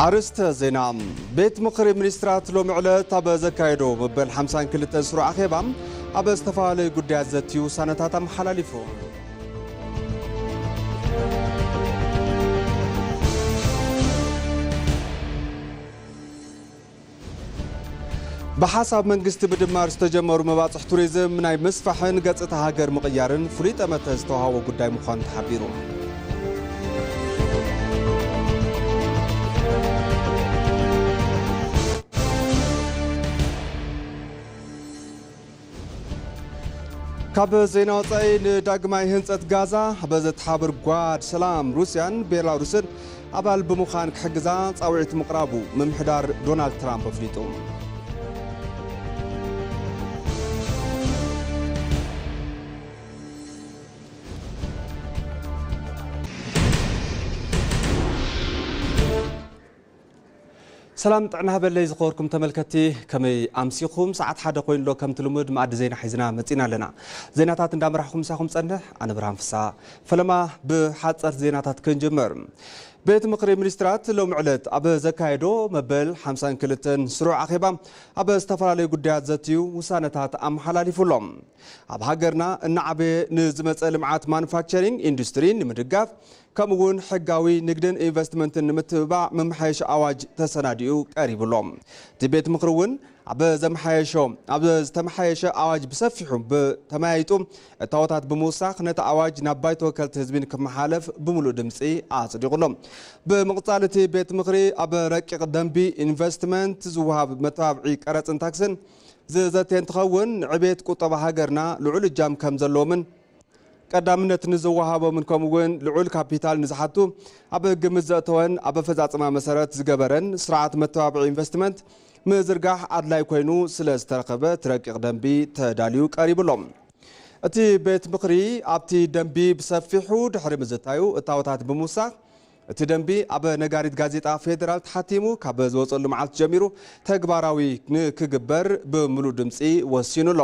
ኣርእስተ ዜና። ቤት ምኽሪ ሚኒስትራት ሎሚ ዕለት ኣብ ዘካየዶ መበል ሓምሳን ክልተን ስሩዕ ኣኼባ ኣብ ዝተፈላለዩ ጉዳያት ዘትዩ ውሳነታት ኣመሓላሊፉ። ብሓሳብ መንግስቲ ምድማር ዝተጀመሩ መባፅሕ ቱሪዝም ናይ ምስፋሕን ገፅታ ሃገር ምቕያርን ፍሉይ ጠመተ ዝተዋሃቦ ጉዳይ ምዃኑ ተሓቢሩ። ካብ ዜና ወጻኢ፣ ንዳግማይ ህንጸት ጋዛ በዘተሓብር ጓድ ሰላም ሩስያን ቤላሩስን ኣባል ብምዃን ክሕግዛ ጻውዒት ምቕራቡ ምምሕዳር ዶናልድ ትራምፕ ኣፍሊጡ። ሰላም ጥዕና ሃበለይ ዝኸበርኩም ተመልከትቲ፣ ከመይ ኣምሲኹም? ሰዓት ሓደ ኮይኑ ኣሎ፣ ከምቲ ልሙድ መኣዲ ዜና ሒዝና መጺና ኣለና። ዜናታት እንዳመራሕኹም ምሳኹም ጸንሕ፣ ኣነ ብርሃን ፍስሃ። ፈለማ ብሓጸርቲ ዜናታት ክንጅምር። ቤት ምኽሪ ሚኒስትራት ሎሚ ዕለት ኣብ ዘካየዶ መበል ሓምሳን ክልተን ስሩዕ ኣኼባ ኣብ ዝተፈላለዩ ጉዳያት ዘትዩ ውሳነታት ኣመሓላሊፉ ኣሎ። ኣብ ሃገርና እናዓበየ ንዝመጸ ልምዓት ማኑፋክቸሪንግ ኢንዱስትሪ ንምድጋፍ፣ ከምኡ እውን ሕጋዊ ንግድን ኢንቨስትመንትን ንምትብባዕ መመሓየሺ ኣዋጅ ተሰናዲኡ ቀሪቡ ኣሎ። እቲ ቤት ምኽሪ እውን ኣብ ዘመሓየሾ፣ ኣብ ዝተመሓየሸ ኣዋጅ ብሰፊሑ ተመያይጡ እታወታት ብምውሳኽ፣ ነቲ ኣዋጅ ናብ ባይቶ ወከልቲ ህዝቢ ንክመሓለፍ ብምሉእ ድምፂ ኣፅዲቑ ኣሎ። ብምቕፃል እቲ ቤት ምኽሪ ኣብ ረቂቕ ደንቢ ኢንቨስትመንት ዝወሃብ መተባብዒ ቀረፅን ታክስን ዝዘትየ እንትኸውን፣ ንዕቤት ቁጠባ ሃገርና ልዑል እጃም ከም ዘለዎምን ቀዳምነት ንዝወሃቦምን ከምኡ እውን ልዑል ካፒታል ንዝሓቱ ኣብ ግምት ዘእተወን ኣብ ኣፈፃፅማ መሰረት ዝገበረን ስርዓት መተባብዒ ኢንቨስትመንት ምዝርጋሕ ኣድላይ ኮይኑ ስለ ዝተረኸበ እቲ ረቂቕ ደንቢ ተዳልዩ ቀሪቡ ኣሎ። እቲ ቤት ምኽሪ ኣብቲ ደንቢ ብሰፊሑ ድሕሪ ምዝታዩ እታወታት ብምውሳኽ፣ እቲ ደንቢ ኣብ ነጋሪት ጋዜጣ ፌዴራል ተሓቲሙ ካብ ዝወፀሉ መዓልቲ ጀሚሩ ተግባራዊ ንክግበር ብምሉእ ድምፂ ወሲኑ ኣሎ።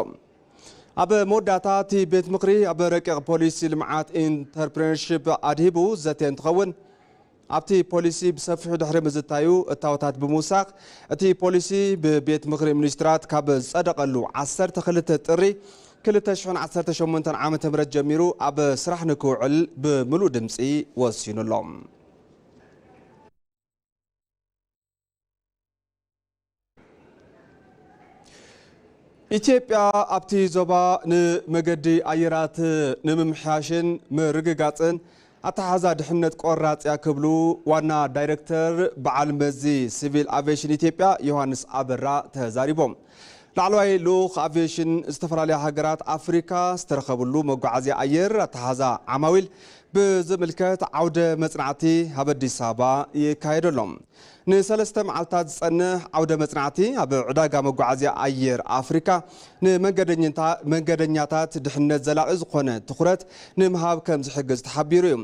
ኣብ መወዳእታ እቲ ቤት ምኽሪ ኣብ ረቂቕ ፖሊሲ ልምዓት ኢንተርፕረነርሺፕ ኣድሂቡ ዘተ እንትኸውን፣ ኣብቲ ፖሊሲ ብሰፊሑ ድሕሪ ምዝታዩ እታወታት ብምውሳኽ፣ እቲ ፖሊሲ ብቤት ምኽሪ ሚኒስትራት ካብ ዝጸደቐሉ ዓሰርተ ክልተ ጥሪ ክልተ ሽሕን ዓሰርተ ሸሞንተን ዓመተ ምህረት ጀሚሩ ኣብ ስራሕ ንክውዕል ብምሉእ ድምጺ ወሲኑ ኣሎ። ኢትዮጵያ ኣብቲ ዞባ ንመገዲ ኣየራት ንምምሕያሽን ምርግጋጽን ኣተሓዛ ድሕነት ቆራጽ እያ ክብሉ ዋና ዳይረክተር በዓል መዚ ሲቪል ኣቪዬሽን ኢትዮጵያ ዮሃንስ ኣበራ ተዛሪቦም። ላዕለዋይ ልኡኽ ኣቪዬሽን ዝተፈላለያ ሃገራት ኣፍሪካ ዝተረኸብሉ መጓዓዝያ ኣየር ኣተሓዛ ዓማዊል ብዝምልከት ዓውደ መጽናዕቲ ኣብ ኣዲስ ኣበባ ይካየድ ኣሎ። ንሰለስተ መዓልታት ዝጸንሕ ዓውደ መጽናዕቲ ኣብ ዕዳጋ መጓዓዝያ ኣየር ኣፍሪካ ንመንገደኝታ-፣ መንገደኛታት ድሕነት ዘላቒ ዝኾነ ትኹረት ንምሃብ ከም ዝሕግዝ ተሓቢሩ እዩ።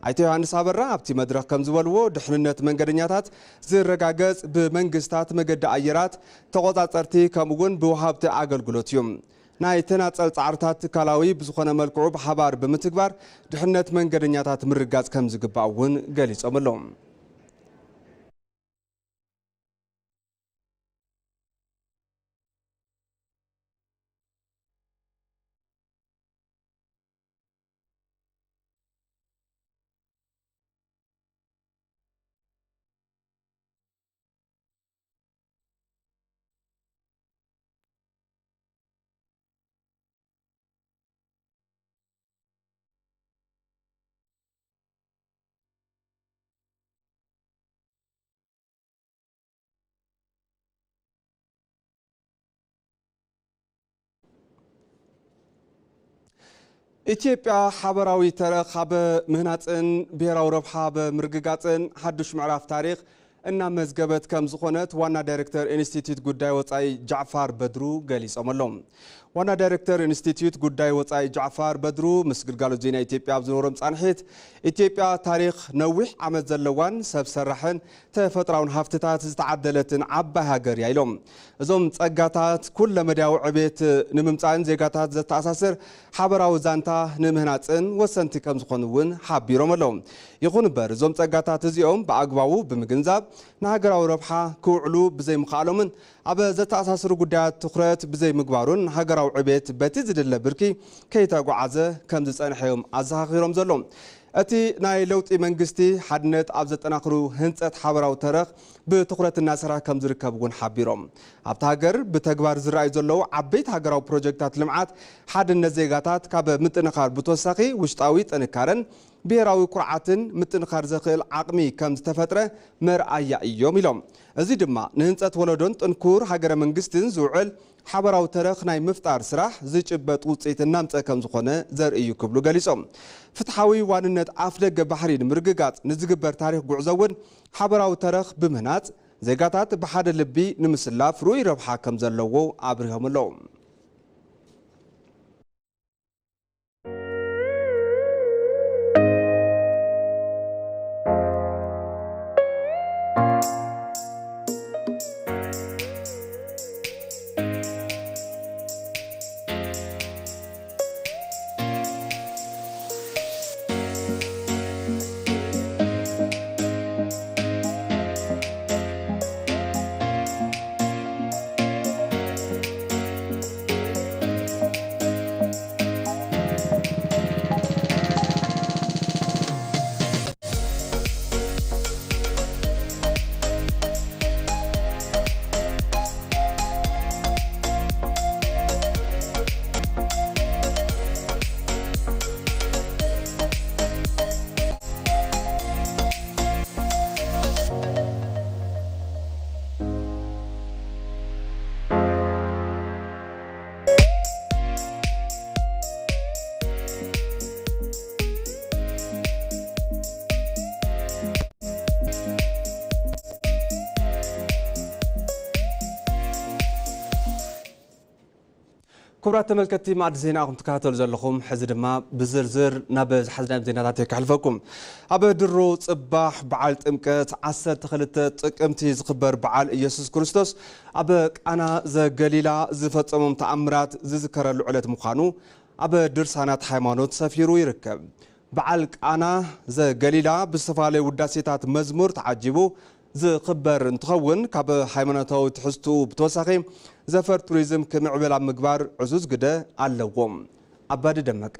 ኣይተ ዮሃንስ ኣበራ ኣብቲ መድረኽ ከም ዝበልዎ፣ ድሕንነት መንገደኛታት ዝረጋገጽ ብመንግስታት መገዲ ኣየራት፣ ተቖጻጸርቲ ከምኡ እውን ብወሃብቲ ኣገልግሎት እዩ። ናይ ተናጸል ጻዕርታት ትካላዊ ብዝኾነ መልክዑ ብሓባር ብምትግባር ድሕነት መንገደኛታት ምርጋጽ ከም ዝግባእ እውን ገሊጾም ኣለዉ። ኢትዮጵያ ሓበራዊ ተረኽ ኣብ ምህናፅን ብሄራዊ ረብሓ ኣብ ምርግጋፅን ሓዱሽ ምዕራፍ ታሪኽ እናመዝገበት ከም ዝኾነት ዋና ዳይሬክተር ኢንስቲትዩት ጉዳይ ወፃኢ ጃዕፋር በድሩ ገሊፆም ኣለዉ። ዋና ዳይሬክተር ኢንስቲትዩት ጉዳይ ወፃኢ ጃዕፋር በድሩ ምስ ግልጋሎት ዜና ኢትዮጵያ ኣብ ዝነበሮም ፃንሒት፣ ኢትዮጵያ ታሪኽ ነዊሕ ዓመት ዘለዋን ሰብ ሰራሕን ተፈጥራውን ሃፍትታት ዝተዓደለትን ዓባይ ሃገር እያ ኢሎም። እዞም ጸጋታት ኩለመዳያዊ ዕቤት ንምምጻእን ዜጋታት ዘተኣሳስር ሓበራዊ ዛንታ ንምህናጽን ወሰንቲ ከም ዝኾኑ እውን ሓቢሮም ኣለዉ። ይኹን እምበር፣ እዞም ጸጋታት እዚኦም ብኣግባቡ ብምግንዛብ፣ ንሃገራዊ ረብሓ ክውዕሉ ብዘይምኽኣሎምን ኣብ ዘተኣሳስሩ ጉዳያት ትኹረት ብዘይምግባሩን ሃገራዊ ዕቤት በቲ ዝድለ ብርኪ ከይተጓዓዘ ከም ዝጸንሐ እዮም ኣዘኻኺሮም ዘለዉ። እቲ ናይ ለውጢ መንግስቲ ሓድነት ኣብ ዘጠናኽሩ ህንጸት ሓበራዊ ተረኽ ብትኹረት እናሰርሐ ከም ዝርከብ እውን ሓቢሮም። ኣብታ ሃገር ብተግባር ዝረኣዩ ዘለዉ ዓበይቲ ሃገራዊ ፕሮጀክታት ልምዓት ሓድነት ዜጋታት ካብ ምጥንኻር ብተወሳኺ ውሽጣዊ ጥንካረን ብሄራዊ ኩርዓትን ምጥንኻር ዘኽእል ዓቕሚ ከም ዝተፈጥረ መርኣያ እዮም ኢሎም። እዚ ድማ ንህንጸት ወለዶን ጥንኩር ሃገረ መንግስትን ዝውዕል ሓበራዊ ተረኽ ናይ ምፍጣር ስራሕ ዝጭበጥ ውፅኢት እናምፀ ከም ዝኾነ ዘርኢ እዩ ክብሉ ገሊፆም። ፍትሓዊ ዋንነት ኣፍደገ ባሕሪ ንምርግጋፅ ንዝግበር ታሪኽ ጉዕዞ እውን ሓበራዊ ተረኽ ብምህናፅ ዜጋታት ብሓደ ልቢ ንምስላፍ ርኡይ ረብሓ ከም ዘለዎ ኣብሪሆም ኣለዉ። ክቡራት ተመልከትቲ፣ ማዕዲ ዜና ኢኹም ትከታተሉ ዘለኹም። ሕዚ ድማ ብዝርዝር ናብ ዝሓዝናዮም ዜናታት እየ ከሕልፈኩም። ኣብ ድሮ ጽባሕ በዓል ጥምቀት ዓሰርተ ክልተ ጥቅምቲ ዝኽበር በዓል ኢየሱስ ክርስቶስ ኣብ ቃና ዘገሊላ ዝፈጸሞም ተኣምራት ዝዝከረሉ ዕለት ምዃኑ ኣብ ድርሳናት ሃይማኖት ሰፊሩ ይርከብ። በዓል ቃና ዘገሊላ ብዝተፈላለዩ ውዳሴታት መዝሙር ተዓጂቡ ዝኽበር እንትኸውን፣ ካብ ሃይማኖታዊ ትሕዝትኡ ብተወሳኺ ዘፈር ቱሪዝም ክምዕብል ኣብ ምግባር ዕዙዝ ግደ ኣለዎ። ኣባዲ ደመቀ።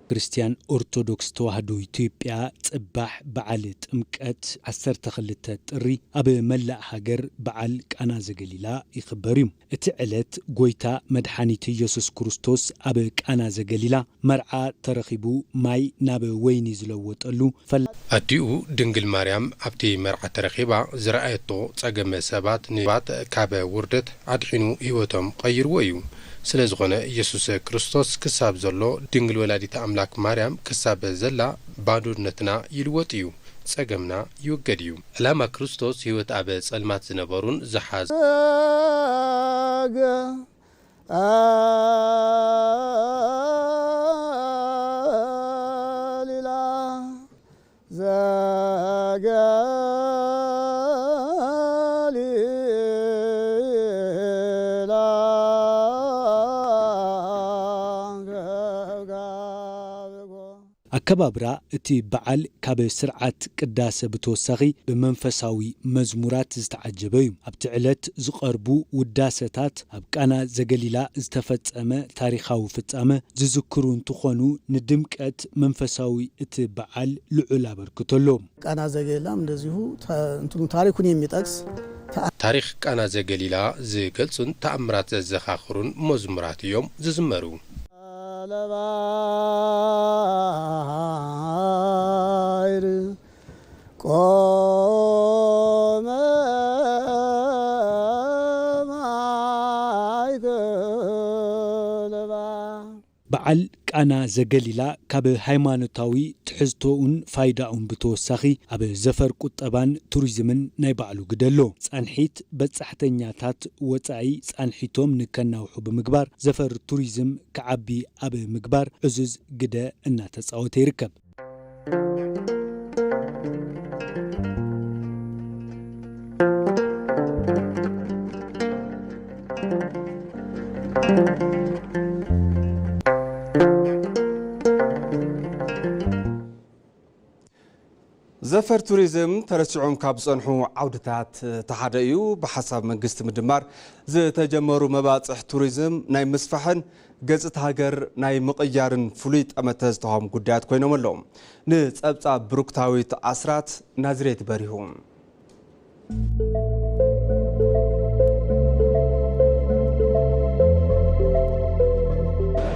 ክርስትያን ኦርቶዶክስ ተዋህዶ ኢትዮጵያ ጽባሕ በዓል ጥምቀት ዓሰርተ ክልተ ጥሪ ኣብ መላእ ሃገር በዓል ቃና ዘገሊላ ይኽበር እዩ። እቲ ዕለት ጎይታ መድሓኒት ኢየሱስ ክርስቶስ ኣብ ቃና ዘገሊላ መርዓ ተረኺቡ ማይ ናብ ወይኒ ዝለወጠሉ ፈላ ኣዲኡ ድንግል ማርያም ኣብቲ መርዓ ተረኺባ ዝረኣየቶ ጸገመ ሰባት ንባት ካብ ውርደት ኣድሒኑ ህይወቶም ቀይርዎ እዩ። ስለ ዝኾነ ኢየሱስ ክርስቶስ ክሳብ ዘሎ ድንግል ወላዲት ኣምላክ ማርያም ክሳብ ዘላ ባዶነትና ይልወጥ እዩ። ጸገምና ይውገድ እዩ። ዕላማ ክርስቶስ ህይወት ኣብ ጸልማት ዝነበሩን ዝሓዝ ኣከባብራ እቲ በዓል ካብ ስርዓት ቅዳሰ ብተወሳኺ ብመንፈሳዊ መዝሙራት ዝተዓጀበ እዩ። ኣብቲ ዕለት ዝቐርቡ ውዳሰታት ኣብ ቃና ዘገሊላ ዝተፈጸመ ታሪኻዊ ፍጻመ ዝዝክሩ እንትኾኑ፣ ንድምቀት መንፈሳዊ እቲ በዓል ልዑል ኣበርክቶ ኣለዎም። ቃና ዘገሊላም እንደዚሁ ተ-፣ እንትኑ ታሪኩን የሚጠቅስ ተ-፣ ታሪኽ ቃና ዘገሊላ ዝገልጹን ተኣምራት ዘዘኻኽሩን መዝሙራት እዮም ዝዝመሩ። ለባሕር ቆመ ማይ ገለባ። በዓል ቃና ዘገሊላ ካብ ሃይማኖታዊ ትሕዝቶኡን ፋይዳኡን ብተወሳኺ፣ ኣብ ዘፈር ቁጠባን ቱሪዝምን ናይ ባዕሉ ግደ ኣሎ። ጻንሒት በጻሕተኛታት ወጻኢ ጻንሒቶም ንከናውሑ ብምግባር፣ ዘፈር ቱሪዝም ክዓቢ ኣብ ምግባር ዕዙዝ ግደ እናተጻወተ ይርከብ። ዘፈር ቱሪዝም ተረሲዖም ካብ ዝጸንሑ ዓውድታት እቲ ሓደ እዩ። ብሓሳብ መንግስቲ ምድማር ዝተጀመሩ መባጽሕ ቱሪዝም ናይ ምስፋሕን ገጽታ ሃገር ናይ ምቕያርን ፍሉይ ጠመተ ዝተዋህቦም ጉዳያት ኮይኖም ኣለዉ። ንጸብጻብ ብሩክታዊት ኣስራት ናዝሬት በሪሁ።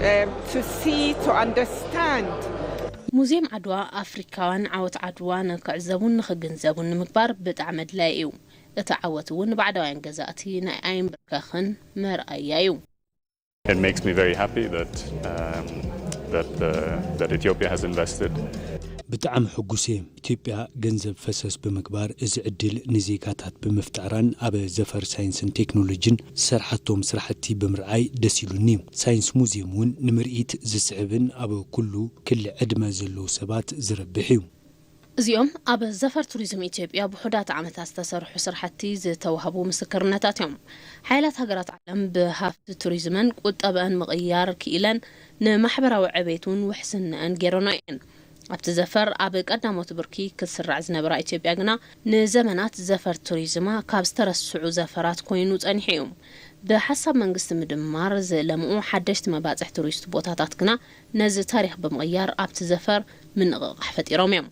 um, to see, to understand. ሙዚየም ዓድዋ ኣፍሪካውያን ዓወት ዓድዋ ንክዕዘቡን ንክግንዘቡን ንምግባር ብጣዕሚ ኣድላይ እዩ። እቲ ዓወት እውን ንባዕዳውያን ገዛእቲ ናይ ኣይንብርከኽን መርኣያ እዩ። It makes me very happy that um, that uh, that Ethiopia has invested. ብጣዕሚ ሕጉስ እየ። ኢትዮጵያ ገንዘብ ፈሰስ ብምግባር እዚ ዕድል ንዜጋታት ብምፍጣራን ኣብ ዘፈር ሳይንስን ቴክኖሎጂን ዝሰርሓቶም ስራሕቲ ብምርኣይ ደስ ኢሉኒ። ሳይንስ ሙዚየም እውን ንምርኢት ዝስዕብን ኣብ ኩሉ ክሊ ዕድመ ዘለዉ ሰባት ዝረብሕ እዩ። እዚኦም ኣብ ዘፈር ቱሪዝም ኢትዮጵያ ብውሑዳት ዓመታት ዝተሰርሑ ስራሕቲ ዝተዋህቡ ምስክርነታት እዮም። ሓያላት ሃገራት ዓለም ብሃፍቲ ቱሪዝመን ቁጠበአን ምቕያር ክኢለን ንማሕበራዊ ዕቤት እውን ውሕስነአን ገይረኖ እየን። ኣብቲ ዘፈር ኣብ ቀዳሞት ብርኪ ክትስራዕ ዝነበራ ኢትዮጵያ ግና ንዘመናት ዘፈር ቱሪዝማ ካብ ዝተረስዑ ዘፈራት ኮይኑ ጸኒሑ እዩ። ብሓሳብ መንግስቲ ምድማር ዝለምኡ ሓደሽቲ መባፅሕ ቱሪስት ቦታታት ግና ነዚ ታሪኽ ብምቕያር ኣብቲ ዘፈር ምንቕቓሕ ፈጢሮም እዮም።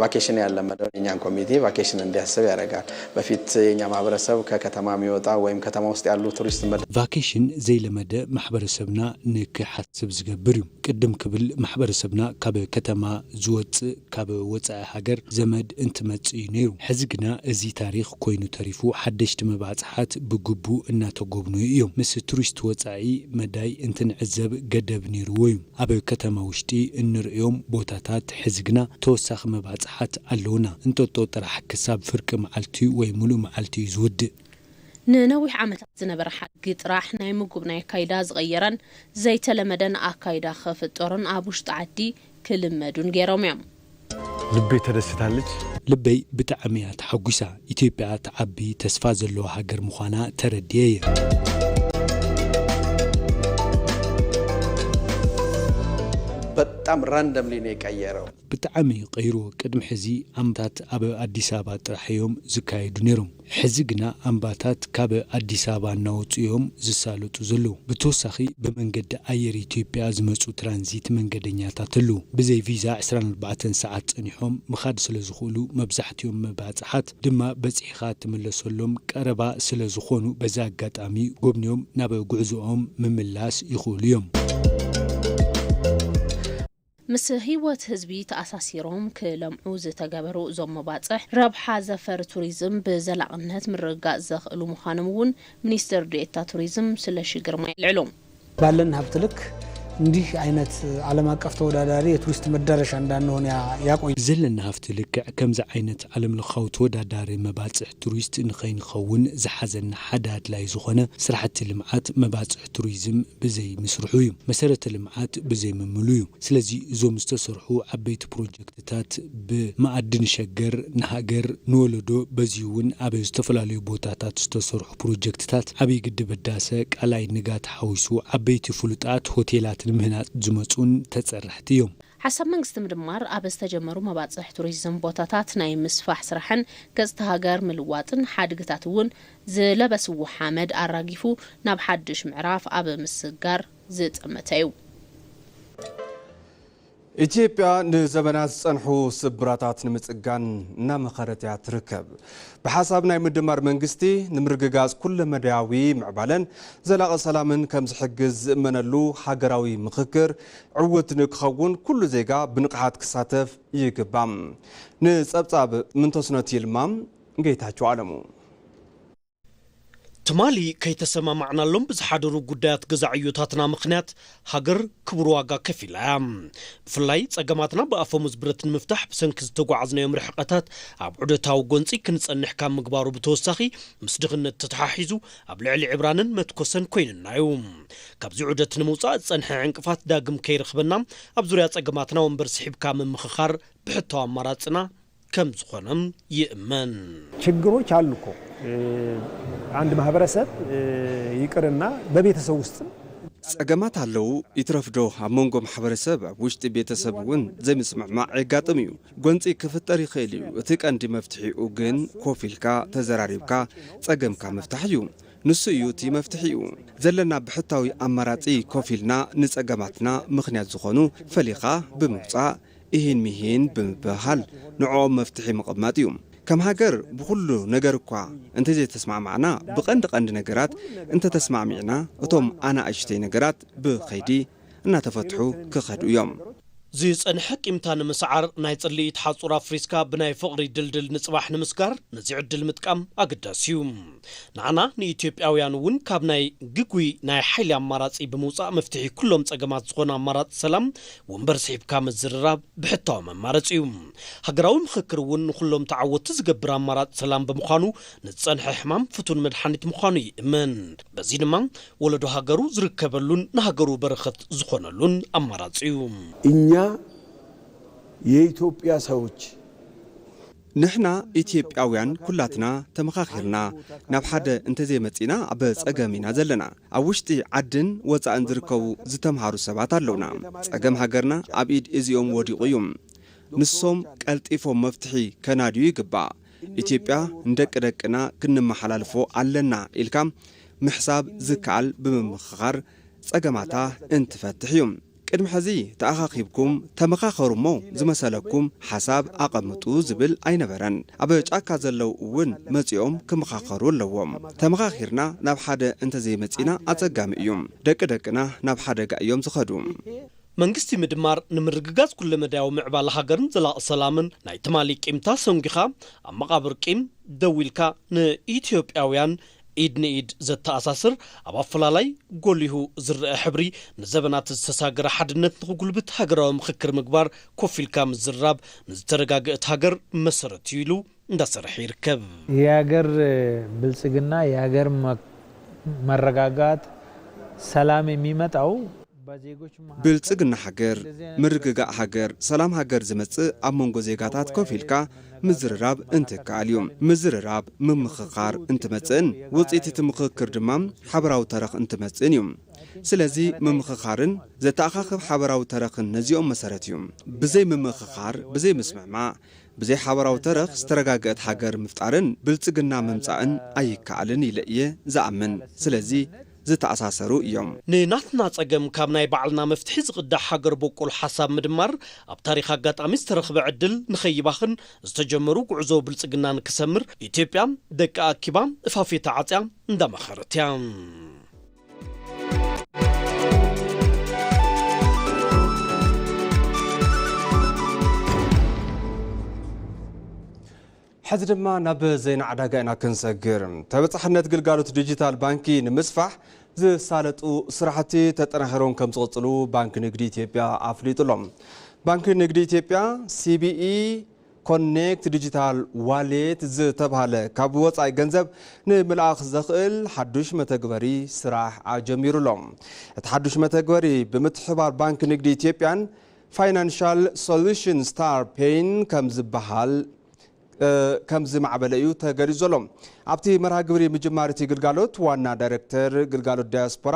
ቫኬሽን ያለመደው የኛን ኮሚኒቲ ቫኬሽን እንዲያስብ ያደርጋል። በፊት የኛ ማህበረሰብ ከከተማ የሚወጣ ወይም ከተማ ውስጥ ያሉ ቱሪስት መድ ቫኬሽን ዘይለመደ ማሕበረሰብና ንክሓስብ ዝገብር እዩ። ቅድም ክብል ማሕበረሰብና ካብ ከተማ ዝወፅእ ካብ ወፃኢ ሃገር ዘመድ እንትመፅእ እዩ ነይሩ። ሕዚ ግና እዚ ታሪኽ ኮይኑ ተሪፉ ሓደሽቲ መባፅሓት ብግቡእ እናተጎብነዩ እዮም። ምስ ቱሪስት ወፃኢ መዳይ እንትንዕዘብ ገደብ ነይርዎ እዩ። ኣብ ከተማ ውሽጢ እንርእዮም ቦታታት ሕዚ ግና ተወሳኺ መባፅሓት ኣለውና። እንጦጦ ጥራሕ ክሳብ ፍርቂ መዓልቲ ወይ ሙሉእ መዓልቲ እዩ ዝውድእ። ንነዊሕ ዓመታት ዝነበረ ሓድጊ ጥራሕ ናይ ምጉብናይ ኣካይዳ ዝቐየረን ዘይተለመደን ኣካይዳ ክፍጠሩን ኣብ ውሽጢ ዓዲ ክልመዱን ገይሮም እዮም። ልቤ ተደስታለች። ልበይ ብጣዕሚ እያ ተሓጒሳ። ኢትዮጵያ ትዓቢ ተስፋ ዘለዋ ሃገር ምዃና ተረድየ እየ። በጣም ራንደምሊ ነው የቀየረው። ብጣዕሚ እዩ ቀይርዎ። ቅድሚ ሕዚ ኣምታት ኣብ ኣዲስ ኣበባ ጥራሕ እዮም ዝካየዱ ነይሮም። ሕዚ ግና ኣምባታት ካብ ኣዲስ ኣበባ እናወፁ እዮም ዝሳለጡ ዘለዉ። ብተወሳኺ ብመንገዲ ኣየር ኢትዮጵያ ዝመፁ ትራንዚት መንገደኛታት ኣለዉ። ብዘይ ቪዛ ዕስራን ኣርባዕተን ሰዓት ፀኒሖም ምኻድ ስለ ዝኽእሉ መብዛሕትኦም መባፅሓት ድማ በፂሕኻ ትምለሰሎም ቀረባ ስለ ዝኾኑ በዚ ኣጋጣሚ ጎብንዮም ናብ ጉዕዞኦም ምምላስ ይኽእሉ እዮም። ምስ ህይወት ህዝቢ ተኣሳሲሮም ክለምዑ ዝተገበሩ እዞም መባፅሕ ረብሓ ዘፈር ቱሪዝም ብዘላቕነት ምርግጋፅ ዘኽእሉ ምዃኖም እውን ሚኒስትር ዴኤታ ቱሪዝም ስለሺ ግርማ የልዕሉ። ባለን ሀብት ልክ እንዲህ አይነት ዓለም አቀፍ ተወዳዳሪ የቱሪስት መዳረሻ እንዳንሆን ያቆይ ዘለና ሃፍቲ ልክዕ ከምዚ ዓይነት ዓለም ለኻዊ ተወዳዳሪ መባፅሕ ቱሪስት ንኸይንኸውን ዝሓዘና ሓደ ኣድላይ ዝኾነ ስራሕቲ ልምዓት መባፅሕ ቱሪዝም ብዘይ ምስርሑ እዩ። መሰረተ ልምዓት ብዘይ ምምሉ እዩ። ስለዚ እዞም ዝተሰርሑ ዓበይቲ ፕሮጀክትታት ብመኣዲ ንሸገር ንሃገር ንወለዶ በዚ እውን ኣብ ዝተፈላለዩ ቦታታት ዝተሰርሑ ፕሮጀክትታት ዓብዪ ግድብ ህዳሰ ቃላይ ንጋት ሓዊሱ ዓበይቲ ፍሉጣት ሆቴላት ንምህናፅ ዝመፁን ተፀረሕቲ እዮም። ሓሳብ መንግስቲ ምድማር ኣብ ዝተጀመሩ መባፅሕ ቱሪዝም ቦታታት ናይ ምስፋሕ ስራሕን ገፅታ ሃገር ምልዋጥን ሓድግታት እውን ዝለበስዎ ሓመድ ኣራጊፉ ናብ ሓድሽ ምዕራፍ ኣብ ምስጋር ዝጠመተ እዩ። ኢትዮጵያ ንዘመናት ዝጸንሑ ስብራታት ንምጽጋን እናመኸረት እያ ትርከብ። ብሓሳብ ናይ ምድማር መንግስቲ ንምርግጋጽ ኩለመዳያዊ ምዕባለን ዘላቒ ሰላምን ከም ዝሕግዝ ዝእመነሉ ሃገራዊ ምኽክር ዕውት ንክኸውን ኩሉ ዜጋ ብንቕሓት ክሳተፍ ይግባእ። ንጸብጻብ ምንተስኖት ይልማ፣ ጌታቸው ኣለሙ። ትማሊ ከይተሰማማዕናሎም ብዝሓደሩ ጉዳያት ገዛ ዕዮታትና ምኽንያት ሃገር ክቡር ዋጋ ከፊላ እያ። ብፍላይ ጸገማትና ብኣፈሙዝ ብረት ንምፍታሕ ብሰንኪ ዝተጓዓዝናዮም ርሕቐታት ኣብ ዑደታዊ ጎንጺ ክንጸንሕ ካብ ምግባሩ ብተወሳኺ ምስ ድኽነት ተተሓሒዙ ኣብ ልዕሊ ዕብራንን መትኮሰን ኮይኑና እዩ። ካብዚ ዑደት ንምውጻእ ዝጸንሐ ዕንቅፋት ዳግም ከይረኽበና ኣብ ዙርያ ጸገማትና ወንበር ስሒብካ ምምኽኻር ብሕታዊ ኣማራጽና ከም ዝኾነ ይእመን። ችግሮች አሉ እኮ አንድ ማህበረሰብ ይቅርና በቤተሰብ ውስጥም ጸገማት ኣለዉ። ይትረፍዶ ኣብ መንጎ ማሕበረሰብ፣ ኣብ ውሽጢ ቤተሰብ እውን ዘይምስምዕማዕ የጋጥም እዩ። ጎንጺ ክፍጠር ይኽእል እዩ። እቲ ቀንዲ መፍትሒኡ ግን ኮፍ ኢልካ ተዘራሪብካ ጸገምካ ምፍታሕ እዩ። ንሱ እዩ እቲ መፍትሒኡ። ዘለና ብሕታዊ ኣማራጺ ኮፍ ኢልና ንጸገማትና ምኽንያት ዝኾኑ ፈሊኻ ብምውጻእ፣ ኢሂን ሚሂን ብምብህሃል ንዕኦም መፍትሒ ምቕማጥ እዩ። ከም ሃገር ብኹሉ ነገር እኳ እንተዘይተስማዕማዕና፣ ብቐንዲ ቀንዲ ነገራት እንተተስማዕሚዕና፣ እቶም ኣናእሽተይ ነገራት ብኸይዲ እናተፈትሑ ክኸዱ እዮም። ዝጸንሐ ቂምታ ንምስዓር፣ ናይ ጽልኢት ሓጹር ኣፍሪስካ ብናይ ፍቕሪ ድልድል ንጽባሕ ንምስጋር፣ ነዚ ዕድል ምጥቃም ኣገዳሲ እዩ። ንዓና ንኢትዮጵያውያን እውን ካብ ናይ ግጉይ ናይ ሓይሊ ኣማራጺ ብምውጻእ፣ መፍትሒ ኩሎም ጸገማት ዝኾነ ኣማራጺ ሰላም ወንበር ስሒብካ ምዝርራብ ብሕታዊ መማረጺ እዩ። ሃገራዊ ምኽክር እውን ንኹሎም ተዓወትቲ ዝገብር ኣማራጺ ሰላም ብምዃኑ፣ ንዝጸንሐ ሕማም ፍቱን መድሓኒት ምዃኑ ይእመን። በዚ ድማ ወለዶ ሃገሩ ዝርከበሉን ንሃገሩ በረኸት ዝኾነሉን ኣማራጺ እዩ። እኛ የኢትዮጵያ ሰዎች ንሕና ኢትዮጵያውያን ኩላትና ተመኻኺርና ናብ ሓደ እንተዘይመጺና ኣብ ጸገም ኢና ዘለና። ኣብ ውሽጢ ዓድን ወጻእን ዝርከቡ ዝተምሃሩ ሰባት ኣለውና። ጸገም ሃገርና ኣብ ኢድ እዚኦም ወዲቑ እዩ። ንሶም ቀልጢፎም መፍትሒ ከናድዩ ይግባእ። ኢትዮጵያ ንደቂ ደቅና ክንመሓላልፎ ኣለና ኢልካ ምሕሳብ ዝከኣል ብምምኽኻር ጸገማታ እንትፈትሕ እዩ። ቅድሚ ሕዚ ተኣኻኺብኩም ተመኻኸሩ እሞ ዝመሰለኩም ሓሳብ ኣቐምጡ ዝብል ኣይነበረን። ኣብ ጫካ ዘለዉ እውን መጺኦም ክመኻኸሩ ኣለዎም። ተመኻኺርና ናብ ሓደ እንተዘይመጺና ኣጸጋሚ እዩ። ደቂ ደቅና ናብ ሓደጋ እዮም ዝኸዱ። መንግስቲ ምድማር ንምርግጋጽ ኩለመዳያዊ ምዕባለ ሃገርን ዘላቒ ሰላምን ናይ ትማሊ ቂምታ ሰንጊኻ ኣብ መቓብር ቂም ደው ኢልካ ንኢትዮጵያውያን ኢድ ንኢድ ዘተኣሳስር ኣብ ኣፈላላይ ጎሊሁ ዝረአ ሕብሪ ንዘበናት ዝተሳገረ ሓድነት ንኽጉልብት ሃገራዊ ምኽክር ምግባር ኮፍ ኢልካ ምዝርራብ ንዝተረጋገእት ሃገር መሰረት እዩ ኢሉ እንዳሰርሐ ይርከብ። የሀገር ብልጽግና የሀገር መረጋጋት ሰላም የሚመጣው ብልጽግና ሃገር፣ ምርግጋእ ሃገር፣ ሰላም ሃገር ዝመጽእ ኣብ መንጎ ዜጋታት ኮፍ ኢልካ ምዝርራብ እንትከኣል እዩ። ምዝርራብ፣ ምምኽኻር እንትመጽእን ውጽኢት እቲ ምኽክር ድማ ሓበራዊ ተረኽ እንትመጽእን እዩ። ስለዚ ምምኽኻርን ዘተኣኻኽብ ሓበራዊ ተረኽን ነዚኦም መሰረት እዩ። ብዘይ ምምኽኻር፣ ብዘይ ምስምዕማዕ፣ ብዘይ ሓበራዊ ተረኽ ዝተረጋገአት ሃገር ምፍጣርን ብልጽግና ምምጻእን ኣይከኣልን ኢለ እየ ዝኣምን። ስለዚ ዝተኣሳሰሩ እዮም። ንናትና ጸገም ካብ ናይ ባዕልና መፍትሒ ዝቕዳሕ ሃገር በቆል ሓሳብ ምድማር ኣብ ታሪኽ ኣጋጣሚ ዝተረኽበ ዕድል ንኸይባኽን ዝተጀመሩ ጉዕዞ ብልጽግና ንክሰምር ኢትዮጵያ ደቂ ኣኪባ እፋፌታ ዓጽያ እንዳመኸረት እያ። ሕዚ ድማ ናብ ዜና ዕዳጋ ኢና ክንሰግር። ተበጻሕነት ግልጋሎት ዲጂታል ባንኪ ንምስፋሕ ዝሳለጡ ስራሕቲ ተጠናኺሮም ከም ዝቕፅሉ ባንኪ ንግዲ ኢትዮጵያ ኣፍሊጡ ኣሎ። ባንኪ ንግዲ ኢትዮጵያ ሲቢኢ ኮኔክት ዲጂታል ዋሌት ዝተብሃለ ካብ ወፃኢ ገንዘብ ንምልኣኽ ዘኽእል ሓዱሽ መተግበሪ ስራሕ ኣጀሚሩ ኣሎ። እቲ ሓዱሽ መተግበሪ ብምትሕባር ባንኪ ንግዲ ኢትዮጵያን ፋይናንሻል ሶሉሽን ስታር ፔይን ከም ዝበሃል ከም ዝማዕበለ እዩ ተገሊጹ ዘሎ። ኣብቲ መርሃ ግብሪ ምጅማር እቲ ግልጋሎት ዋና ዳይሬክተር ግልጋሎት ዳያስፖራ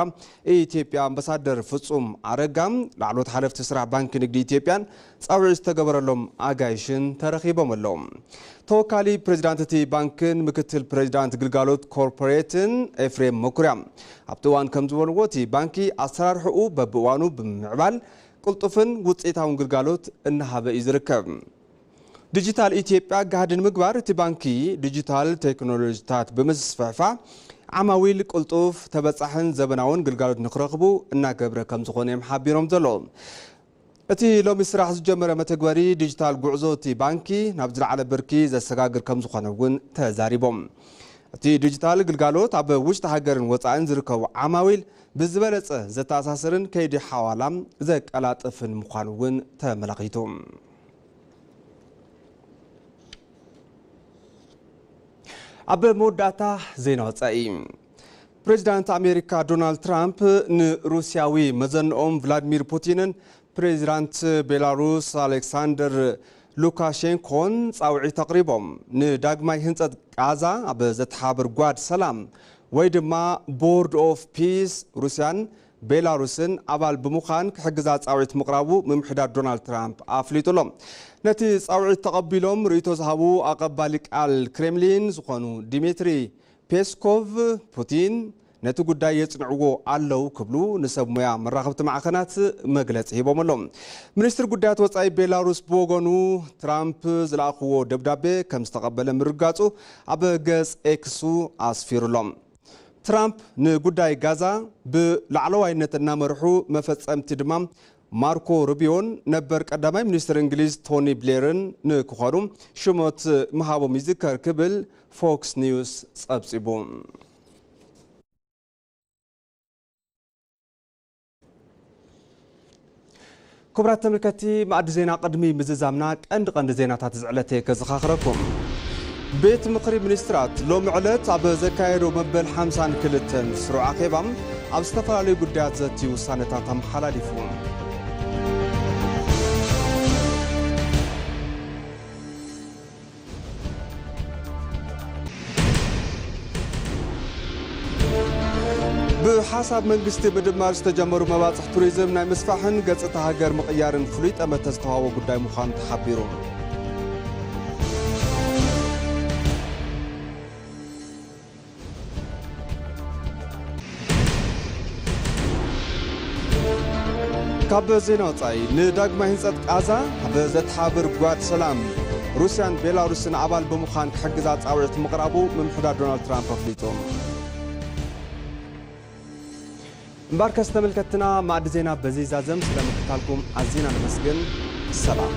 ኢትዮጵያ ኣምባሳደር ፍጹም ኣረጋ፣ ላዕለዎት ሓለፍቲ ስራሕ ባንኪ ንግዲ ኢትዮጵያን ጻውዒት ዝተገበረሎም ኣጋይሽን ተረኺቦም ኣለዉ። ተወካሊ ፕሬዚዳንት እቲ ባንክን ምክትል ፕሬዚዳንት ግልጋሎት ኮርፖሬትን ኤፍሬም መኩርያ ኣብቲ እዋን ከም ዝበልዎ፣ እቲ ባንኪ ኣሰራርሕኡ በብእዋኑ ብምምዕባል ቅልጡፍን ውፅኢታውን ግልጋሎት እናሃበ እዩ ዝርከብ። ዲጂታል ኢትዮጵያ ጋህዲ ንምግባር እቲ ባንኪ ዲጂታል ቴክኖሎጂታት ብምስፍሕፋ ዓማዊል ቅልጡፍ፣ ተበፃሕን ዘበናውን ግልጋሎት ንክረኽቡ እናገብረ ከም ዝኾነ እዮም ሓቢሮም ዘለዉ። እቲ ሎሚ ስራሕ ዝጀመረ መተግበሪ ዲጂታል ጉዕዞ እቲ ባንኪ ናብ ዝለዓለ ብርኪ ዘሰጋግር ከም ዝኾነ እውን ተዛሪቦም። እቲ ዲጂታል ግልጋሎት ኣብ ውሽጢ ሃገርን ወፃእን ዝርከቡ ዓማዊል ብዝበለፀ ዘተኣሳስርን ከይዲ ሓዋላ ዘቀላጥፍን ምዃኑ እውን ተመላኺቱ። ኣብ መወዳእታ ዜና ወፃኢ። ፕሬዚዳንት ኣሜሪካ ዶናልድ ትራምፕ ንሩስያዊ መዘንኦም ቭላድሚር ፑቲንን ፕሬዚዳንት ቤላሩስ ኣሌክሳንደር ሉካሼንኮን ፃውዒት ኣቕሪቦም። ንዳግማይ ህንፀት ቃዛ ኣብ ዘተሓባብር ጓድ ሰላም ወይ ድማ ቦርድ ኦፍ ፒስ ሩስያን ቤላሩስን ኣባል ብምዃን ክሕግዛ ጻውዒት ምቕራቡ ምምሕዳር ዶናልድ ትራምፕ ኣፍሊጡ ኣሎ። ነቲ ጻውዒት ተቐቢሎም ርእይቶ ዝሃቡ ኣቐባሊ ቃል ክሬምሊን ዝኾኑ ዲሚትሪ ፔስኮቭ፣ ፑቲን ነቲ ጉዳይ የጽንዕዎ ኣለዉ ክብሉ ንሰብ ሞያ መራኸብቲ ማዕኸናት መግለጺ ሂቦም ኣለዉ። ሚኒስትሪ ጉዳያት ወጻኢ ቤላሩስ ብወገኑ፣ ትራምፕ ዝለኣኽዎ ደብዳቤ ከም ዝተቐበለ ምርጋጹ ኣብ ገጽ ኤክሱ ኣስፊሩ ኣሎ። ትራምፕ ንጉዳይ ጋዛ ብላዕለዋይነት እናመርሑ፣ መፈጸምቲ ድማ ማርኮ ሩቢዮን ነበር ቀዳማይ ሚኒስትር እንግሊዝ ቶኒ ብሌርን ንክኾኑ ሽሞት ምሃቦም ይዝከር ክብል ፎክስ ኒውስ ጸብጺቡ። ክቡራት ተመልከትቲ፣ መኣዲ ዜና ቅድሚ ምዝዛምና ቀንዲ ቀንዲ ዜናታት ዝዕለተ ከዘኻኽረኩም። ቤት ምኽሪ ሚኒስትራት ሎሚ ዕለት ኣብ ዘካየዶ መበል ሓምሳን ክልተን ስሩዕ ኣኼባ ኣብ ዝተፈላለዩ ጉዳያት ዘትዩ ውሳነታት ኣመሓላሊፉ። ብሓሳብ መንግስቲ ምድማር ዝተጀመሩ መባፅሕ ቱሪዝም ናይ ምስፋሕን ገፅታ ሃገር ምቕያርን ፍሉይ ጠመተ ዝተዋህቦ ጉዳይ ምዃኑ ተሓቢሩ። ካብ ዜና ወጻኢ፣ ንዳግማይ ህንጸት ቃዛ ብዘተሓብር ጓድ ሰላም፣ ሩስያን ቤላሩስን ኣባል ብምዃን ክሕግዛ ጻውዒት ምቕራቡ ምምሕዳር ዶናልድ ትራምፕ ኣፍሊጡ። እምበኣርከስ ተመልከትና፣ ማእዲ ዜና በዚ ይዛዘም። ስለ ምክታልኩም ኣዚና ነመስግን። ሰላም።